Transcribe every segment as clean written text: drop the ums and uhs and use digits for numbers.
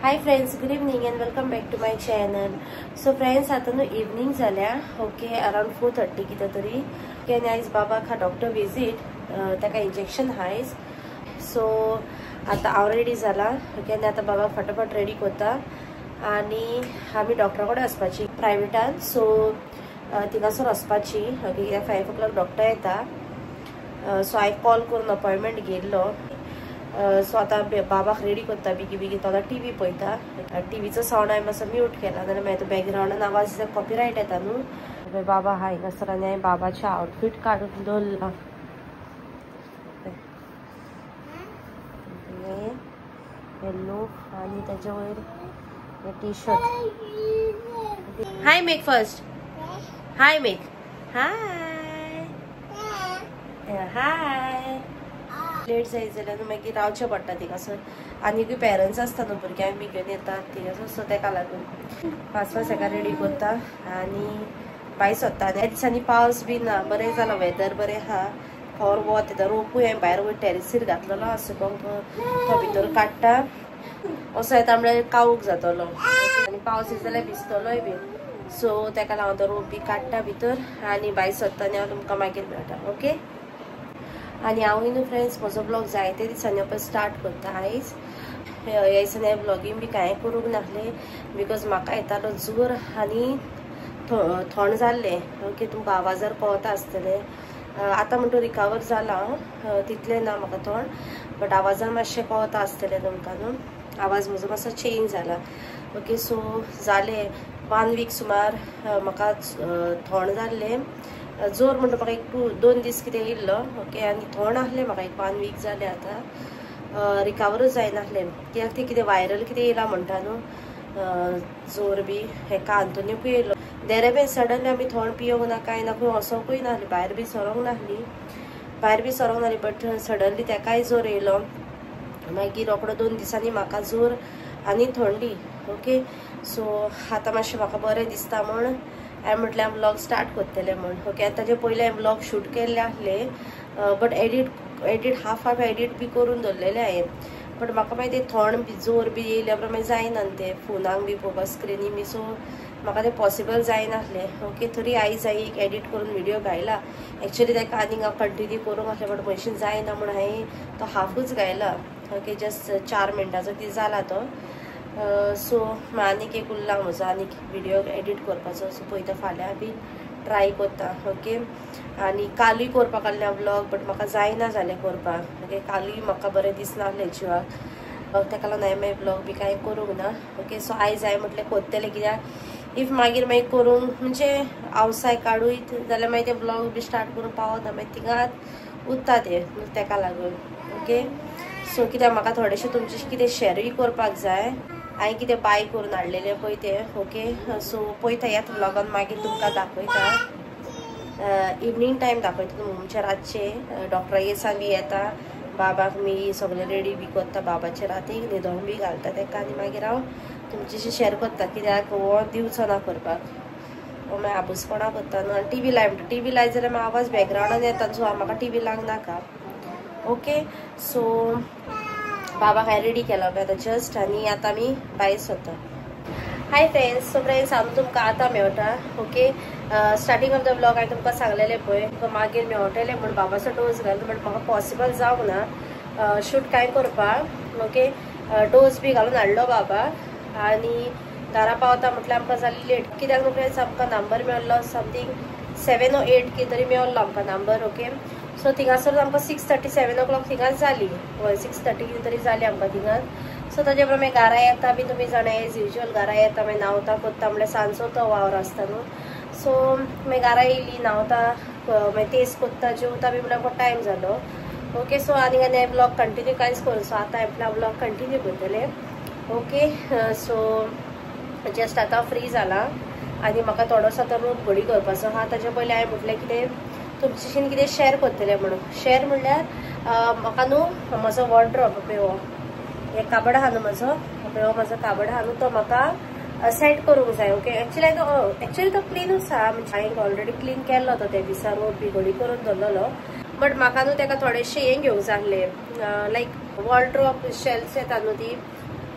Hi friends, good evening and welcome back to my channel. So friends, आता न्हू evening जाल्या, okay, around 4:30 कितें तरी. ओके, आनी आयज बाबाक हा डॉक्टर विजीट, ताका इंजेक्शन आयज. सो आतां हांव रेडी जाला, ओके, आनी आतां बाबाक फटाफट रेडी करता आनी आमी डॉक्टरा कडेन वचपाची प्रायवेटान. सो थिंगासर वचपाची, ओके, कित्याक 5 o'clock doctor येता. सो हांवें कॉल करून अपॉयंटमेंट घेयल्लो. सो आतां बाबाक रेडी करता बेगी बेगी. तो आतां टीवी पळयता. टीवीचो सावंड हांवें मातसो म्यूट केला, नाल्यार मागीर तो बॅकग्रावंडान आवाज कॉपीरायट येता न्हू. बाबा आहा हिंगासर आनी हांवें बाबाचें आवटफीट काडून दवरलां. येल्लो आनी ताजे वयर T shirt. Hi make first, hi make, hi hi. Late जायत जाल्यार न्हू मागीर रावचें पडटा थिंगासर. आनीकूय पेरंट्स आसता न्हू, भुरग्यांक बी घेवन येतात थिंगासर. सो तेका लागून फास्ट फास्ट हेका रेडी करता आनी भायर सोदता. आनी ह्या दिसांनी पावस बी ना, बरें जालां, वेदर बरें आहा. खर वत येता. रोपूय हांवें भायर वयर टेरेसीर घातलेलो आसा, तो भितर काडटा. असो येता म्हळ्यार कावूक जातलो आनी पावस येत जाल्यार भिजतलोय बी. सो तेका लागून तो रोप बी काडटा भितर आनी भायर सोदता आनी हांव तुमकां मागीर मेळटा, ओके. आनी हांव न्हू फ्रेंड्स म्हजो ब्लॉग जायते दिसांनी पळय स्टार्ट करता आयज. ह्या दिसांनी हांवें ब्लॉगींग बी कांय करूंक नासलें, because म्हाका येतालो जोर आनी थंड जाल्लें, ओके. तुमकां आवाजार कळता आसतलें. आतां म्हणटा रिकवर जाला हांव, तितलें ना म्हाका थंड, बट आवाजार मातशें कळता आसतलें तुमकां न्हू. आवाज म्हजो मातसो चेंज जाला, ओके. सो जालें 1 वीक सुमार म्हाका थंड जाल्लें. जोर म्हणटा म्हाका एक 2 दीस कितें येयल्लो, ओके. आनी थंड आसलें म्हाका एक 1 वीक जालें आतां, रिकवरूच जायनासलें. कित्याक तें कितें वायरल कितें येयलां म्हणटा न्हू, जोर बी. हेका आंतोनीकूय येयलो देरे बी सडनली. आमी थंड पियोंक ना कांय ना, खंय वचोंकूय नासली, भायर बी सरोंक नासली, भायर बी सरोंक नासली, बट सडनली तेकाय जोर येयलो. मागीर रोकडो 2 दिसांनी म्हाका जोर आनी थंडी, ओके. सो आतां मातशें म्हाका बरें दिसता म्हूण हांवें म्हटलें हांव ब्लॉग स्टार्ट करतलें म्हूण, ओके. आनी ताजे पयलीं हांवें ब्लॉग शूट केल्ले आसले, but edit edit half half edit बी करून दवरलेलें हांवें. बट म्हाका मागीर ते थंड बी जोर बी येयल्या उपरांत मागीर जायना ते फोनाक बी पळोवपाक स्क्रिनी बी. सो म्हाका तें पॉसिबल जायनासलें, ओके. तरी आयज हांवें एक एडीट करून व्हिडियो घायला. एक्चुअली ताका आनीक हांव कंटिन्यू करूंक आसलें, बट म्हजेन जायना म्हूण हांवें तो हाफूच घायला, ओके. जस्ट 4 मिनटांचो ती जाला तो. सो आनीक एक उरला म्हजो आनीक व्हिडियो एडीट करपाचो. सो पळयता फाल्यां बी ट्राय करता, ओके. आनी कालूय करपाक आसलें हांव ब्लॉग, बट म्हाका जायना जालें करपाक, ओके. कालूय म्हाका बरें दिसनासलें जिवाक, ताका लागून हांवें मागीर ब्लॉग बी कांय करूंक ना, ओके. सो आयज हांवें म्हटलें करतलें, कित्याक if मागीर मागीर करूंक म्हणजे आवसाय काडूय जाल्यार मागीर ते ब्लॉग बी स्टार्ट करूंक पावना, मागीर थिंगात उरता तें, ताका लागून, ओके. सो कित्याक म्हाका थोडेशें तुमचें कितें शॅरूय करपाक जाय. हांवें कितें बाय करून हाडलेलें पळय तें, ओके. सो पळयता ह्याच ब्लॉगान मागीर तुमकां दाखयता. इवनींग टायम दाखयता तुमकां, म्हणजे रातचे डॉक्टरागेर सावन बी येता, बाबाक मी सगळें रेडी बी करता, बाबाचे रातीक न्हिदोंक बी घालता तेका, आनी मागीर हांव तुमच्याशी शॅर करता. कित्याक हो दिवचो ना करपाक, हो मागीर आबूसपणां करता न्हू. आनी टीवी लाय म्हणटा, टीवी लायत जाल्यार मागीर आवाज बॅकग्रावंडान येता, सो म्हाका टीवी लावंक नाका, ओके. सो बाबाक हांवें रेडी केला आतां जस्ट, आनी आतां आमी भायर सोदता. हाय फ्रेंड्स, सो फ्रेंड्स हांव तुमकां आतां मेळटा, okay. Starting of the blog हांवें तुमकां सांगलेलें पळय, मागीर मेळटलें म्हूण बाबाचो डोस घालून, बट म्हाका पॉसिबल जावंक ना शूट कांय करपाक, ओके. डोस बी घालून हाडलो बाबा आनी घरा पावता म्हटल्यार आमकां जाली लेट. कित्याक न्हू फ्रेंड्स, आमकां नंबर मेळ्ळो समथींग 7 or 8 कितें तरी मेळ्ळो आमकां नंबर, ओके. सो थिंगासर आमकां 6:30 7 o'clock थिंगाच जाली, हय 6:30 कितें तरी जाली आमकां थिंगाच. सो ताजे उपरांत मागीर घरा येता बी, तुमी जाणा एज युजल घरा येता मागीर न्हांवता करता म्हळ्यार सांजचो तो वावर आसता न्हू. सो मागीर घरा येयली, न्हांवता, मागीर तेस करता, जेवता बी म्हळ्यार आमकां टायम जालो, ओके. सो आनीक आनी हांवें ब्लॉग कंटिन्यू कांयच करूं, सो आतां हांवें ब्लॉग कंटिन्यू करतलें, ओके. सो जस्ट आतां फ्री जाला आनी म्हाका थोडोसो आतां रोप घडी करपाचो आहा. ताजे पयलीं हांवें म्हटलें कितें तुमच्याशीन कितें शॅर करतलें म्हणून. शॅर म्हणल्यार म्हाका न्हू म्हजो वॉर्ड्रोब पळय हो हे काबड आहा न्हू म्हजो, पळय हो म्हजो काबड आहा न्हू, तो म्हाका सेट करूंक जाय, ओके. एक्चुअली एक्चुअली तो क्लिनूच आहा, म्हणजे हांवें ऑलरेडी क्लीन केल्लो तो ते दिसा, रोप बी घडी करून दवरलेलो, बट म्हाका न्हू तेका थोडेशें हें घेवंक जाय आसलें, लायक वॉर्ड्रोब शेल्स येता न्हू ती,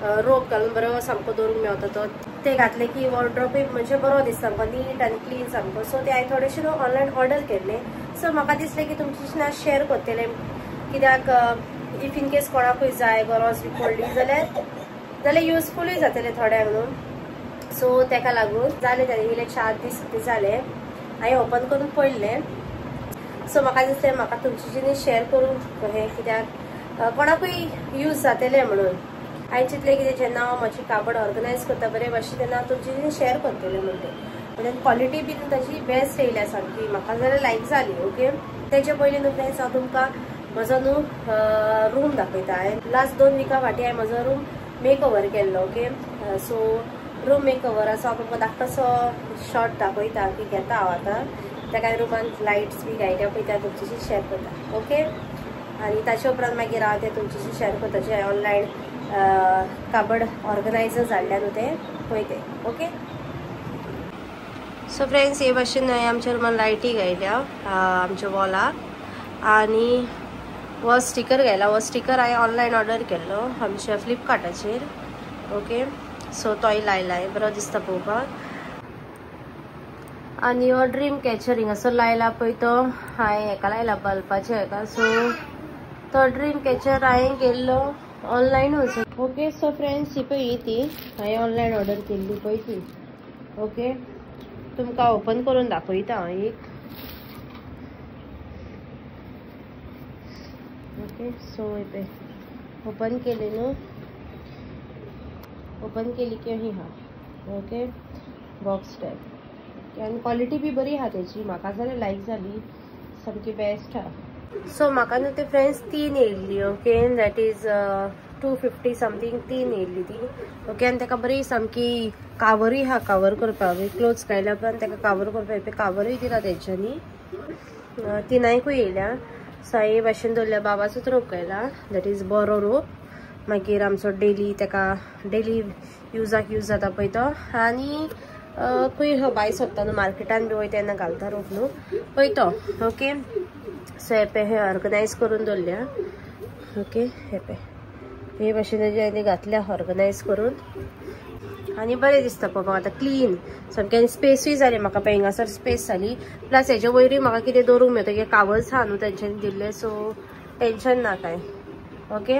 रोप घालून बरो सामको दवरूंक मेवता तो ते घातले की वॉर्ड्रोपय म्हणजे बरो दिसता सामको नीट आनी क्लीन सामको. सो ते हांवें थोडेशे न्हू ऑनलायन ऑर्डर केल्ले. सो म्हाका दिसलें की तुमच्याशी हांव शेअर करतलें कित्याक if in case कोणाकूय जाय गरज बी पडली जाल्यार युजफुलूय जातलें थोड्यांक न्हू. सो तेका लागून जालें ताणें इल्ले 4 दीस जाले हांवें ओपन करून पळयल्लें. सो म्हाका दिसलें म्हाका तुमच्याशी शेअर करूंक हें कित्याक कोणाकूय यूज जातलें म्हणून. हांवें चिंतलें कितें जेन्ना हांव म्हजी काबड ऑर्गनायज करता बरे भाशेन तेन्ना हांव तुमच्याशी शेअर करतलें म्हणटे. म्हणजे क्वॉलिटी बी ताजी बेस्ट येयल्या सामकी म्हाका जाल्यार लायक जाली. ओके तेजे पयलीं न्हू फ्रेंड्स हांव तुमकां म्हजो न्हू रूम दाखयता. हांवें लास्ट 2 विका फाटीं हांवें म्हजो रूम मेक ओवर केल्लो. ओके सो रूम मेक ओवर आसा हांव तुमकां धाकटोसो शॉर्ट दाखयता की घेता हांव आतां त्या रुमान लायट्स बी घायल्या पळय त्या तुमच्याशी शेअर करता. ओके आनी ताचे उपरांत मागीर हांव तें तुमच्याशी शेअर करता जे ऑनलायन काबड ऑर्गनायजर हाडल्या न्हू तें पळय तें. ओके सो फ्रेंड्स हे भाशेन हांवें आमच्या रुमान लायटी घायल्या आमच्या वॉलाक आनी हो स्टिकर घायला. हो स्टिकर हांवें ऑनलायन ऑर्डर केल्लो आमच्या फ्लिपकार्टाचेर. ओके सो तोय लायला बरो दिसता पळोवपाक. आनी हो ड्रीम कॅचर हिंगासर लायला पळय तो हांवें हेका लायला बल्बाच्या हेका. सो तो ड्रीम कॅचर हांवें केल्लो ऑनलायनूच. ओके सो फ्रेंड्स ही पळय ही ती हांवें ऑनलायन ऑर्डर केल्ली पळय ती. ओके तुमकां ओपन करून दाखयता हांव एक. ओके सो ही पळय ओपन केली न्हू ओपन केली की ही हा. ओके बॉक्स टायप आनी क्वॉलिटी बी बरी आहा तेजी म्हाका जाल्यार लायक जाली सामकी बेस्ट आहा. सो म्हाका न्हू ते फ्रेंड्स 3 येयल्ली. ओके that is 250 something 3 येयल्ली ती. ओके आनी तेका बरी सामकी कावरूय आहा कावर करपाक क्लोथ्स घायल्या उपरांत तेका कावर करपाक कावरूय दिला तेंच्यांनी. 3 येयल्या. सो हांवें हे भाशेन दवरल्या बाबाचोच रोप घायला that is बरो रोप मागीर आमचो डेली तेका डेली युजाक यूज जाता पळय तो. आनी खंय भायर सोदता न्हू मार्केटान बी वयता तेन्ना घालता रोप न्हू पळय तो. ओके सो हे पळय हे ऑर्गनायज करून दवरल्या. ओके हे पळय हे भाशेन तेजे घातल्या ऑर्गनायज करून आनी बरें दिसता पळोवपाक आतां क्लीन सामकें. आनी स्पेसूय जाली म्हाका पळय हिंगासर स्पेस जाली प्लस हेजे वयरूय म्हाका कितें दवरूंक मेळटा कित्याक कावर्स आहा न्हू तेंच्यांनी दिल्लें. सो टेंशन ना कांय. ओके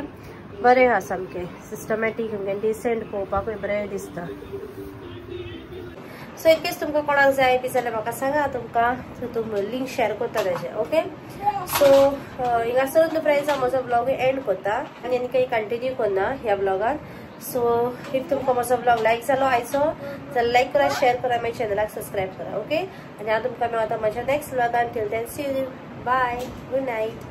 बरें आहा सामकें सिस्टमॅटीक सामकें डिसेंट पळोवपाकूय बरें दिसता. सो इन केस तुमकां कोणाक जाय बी जाल्यार म्हाका सांगा तुमकां तुम लिंक शेअर करता तेजे. ओके सो हिंगासरूच न्हू फ्रेंड्स हांव म्हजो ब्लॉग एंड करता आनी आनी काही कंटिन्यू करना ह्या ब्लॉगान. सो if तुमकां म्हजो ब्लॉग लायक जालो आयचो जाल्यार लायक करा शेअर करा मागीर चॅनलाक सबस्क्रायब करा. ओके आनी हांव तुमकां मेळटा म्हज्या next ब्लॉगान. Till then see you bye good night.